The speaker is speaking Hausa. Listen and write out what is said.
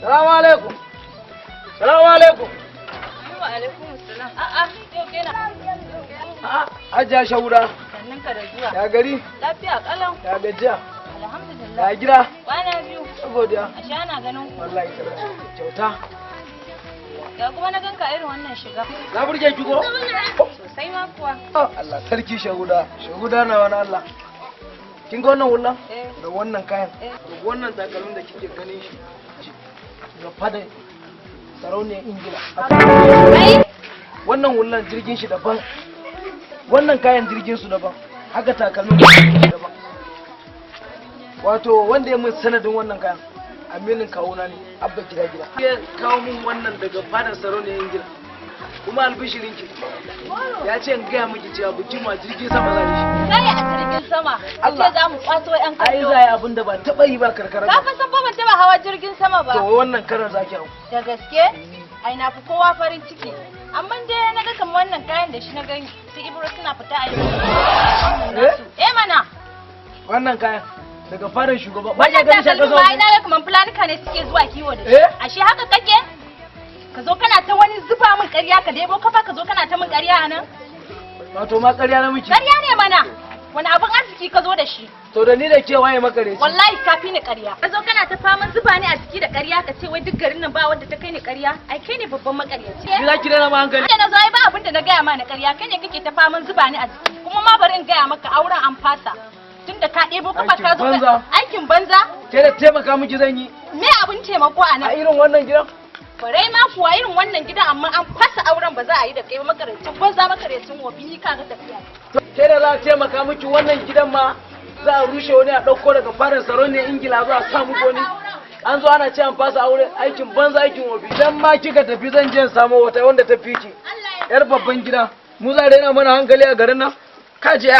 Salamu alaikum. Salamu alaikum. Wa alaikum salam. A'a, yau kenan. A'a, Hajiya Shaura. Sannin ka da zuwa. Ya gari? Lafiya kalau. Ya gajiya? Alhamdulillah. Ya gida? Kwana biyu. Godiya. Ashe ana ganin ku. Wallahi kyauta. Ga kuma na ganka irin wannan shiga. Na burge ki ko? Sosai ma kuwa. Allah sarki Shahuda. Shahuda na wani Allah. Kin ga wannan hulan? Eh. Da wannan kayan. Eh. Da wannan takalmin da kike ganin shi. Ga fada sarauniyar Ingila. Kai? Wannan hulan jirgin shi daban. Wannan kayan jirgin su daban. Haka takalmin daban. Wato wanda ya mun sanadin wannan kayan, aminin kawuna ne, Abba Gida Gida. Ya kawo mun wannan daga fadar sarauniyar Ingila. Kuma albishirinki, ya ce in gaya miki cewa bikin ma jirgin sama za shi. Kai, a jirgin sama. Allah. Ce za mu kwaso yan Ai kallo. za yi abin da ba taɓa yi ba karkara. Ka fa san ba ban taba hawa jirgin sama ba. To, wannan karar zaki hau. Da gaske? Ai na fi kowa farin ciki. Amma dai na ga kamar wannan kayan da shi na gani su Ibro suna fita a yi. Eh? Eh mana. Wannan kayan daga fadar shugaba ba ya Wannan gani shaka takalmin zo. ma ai na ga kamar fulanuka ne suke zuwa kiwo da shi. Eh? Ashe haka kake? Ka zo kana ta wani zuba min ƙarya, ka debo kafa ka zo kana ta min ƙarya a nan? Wato ma ƙarya na miki? Ƙarya ne mana. Wani abin arziki ka zo da shi? To, da ni da ke, waye makareci? Wallahi ka fi ni ƙarya. Ka zo kana ta faman zuba ni a jiki da ƙarya, ka ce wai duk garin nan ba wanda ta kai ni ƙarya. Ai kai ne babban maƙaryaci. Ni za ki rena ma hankali? Da na zo ai ba abin da na gaya ma na ƙarya, kai ne kake ta faman zuba ni a jiki. Kuma ma bari in gaya maka, auren an fasa. Tunda ka ɗebo kafa ka zo Aikin banza. Aikin banza. Ke da taimaka miki zan yi. Me abin taimako a A nan? irin wannan gidan? Kwarai ma kuwa, irin wannan gidan, amma an fasa auren, ba za a yi da kai ba, makarancin banza, makarancin wofi, ni ka ga tafiya. Ke da za a taimaka miki, wannan gidan ma za a rushe wani a ɗauko daga fadar sarauniyar Ingila zuwa sa muku wani. An zo ana ce an fasa aure, aikin banza, aikin wofi. Idan ma kika tafi, zan je in samu wata wanda ta fi ki. Yar babban gida. Mu za a rena mana hankali a garin nan? Ka je.